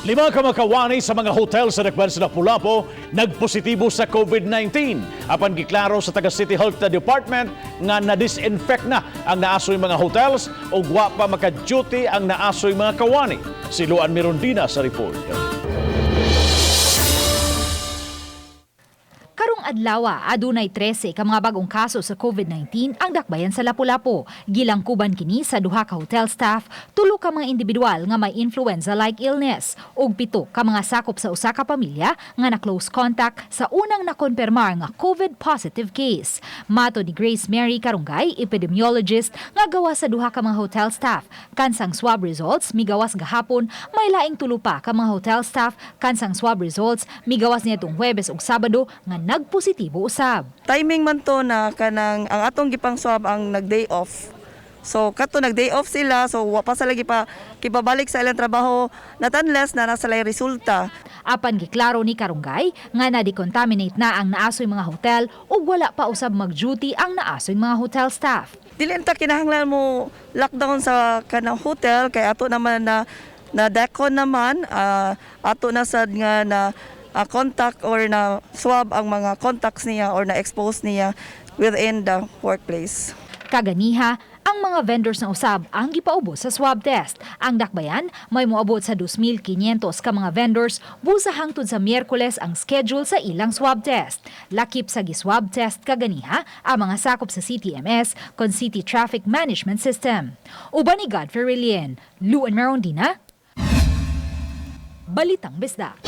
Lima ka mga kawani sa mga hotel sa dakbayan sa Lapu-Lapu nagpositibo sa COVID-19. Apan giklaro sa taga City Health Department nga na-disinfect na ang naasoy mga hotels ug wa pa maka-duty ang naasoy mga kawani. Si Luan Mirondina sa report. Karong adlaw, adunay 13 ka mga bagong kaso sa COVID-19 ang dakbayan sa Lapu-Lapu. Gilangkuban kini sa duha ka hotel staff, tulo ka mga individual nga may influenza-like illness ug 7 ka mga sakop sa usa ka pamilya nga na close contact sa unang nakonpermar nga COVID positive case. Matod ni Grace Mary Karunggay, epidemiologist nga gawas sa duha ka mga hotel staff. Kansang swab results migawas gahapon, may laing tulo pa ka mga hotel staff kansang swab results migawas niadtong Huwebes ug Sabado nga nagpositibo usab. Timing man to na kanang ang atong gipang swab ang nag day off. So kato nag day off sila, so wa pa sila gipa kipabalik sa ilang trabaho, not unless na nasa sila resulta. Apan giklaro ni Karunggay nga na-decontaminate na ang naasoy mga hotel ug wala pa usab mag-duty ang naasoy mga hotel staff. Dili ta kinahanglan mo lockdown sa kanang hotel kay ato naman na na decon naman, ato na sad nga na contact or na swab ang mga contacts niya or na expose niya within the workplace. Kaganiha, ang mga vendors na usab ang gipaubos sa swab test. Ang dakbayan may moabot sa 2,500 ka mga vendors busa hangtod sa Miyerkules ang schedule sa ilang swab test. Lakip sa giswab test kaganiha ang mga sakop sa CTMS kon City Traffic Management System. Uban ni Godfrey Relien, Luan Merondina, Balitang Bisdak.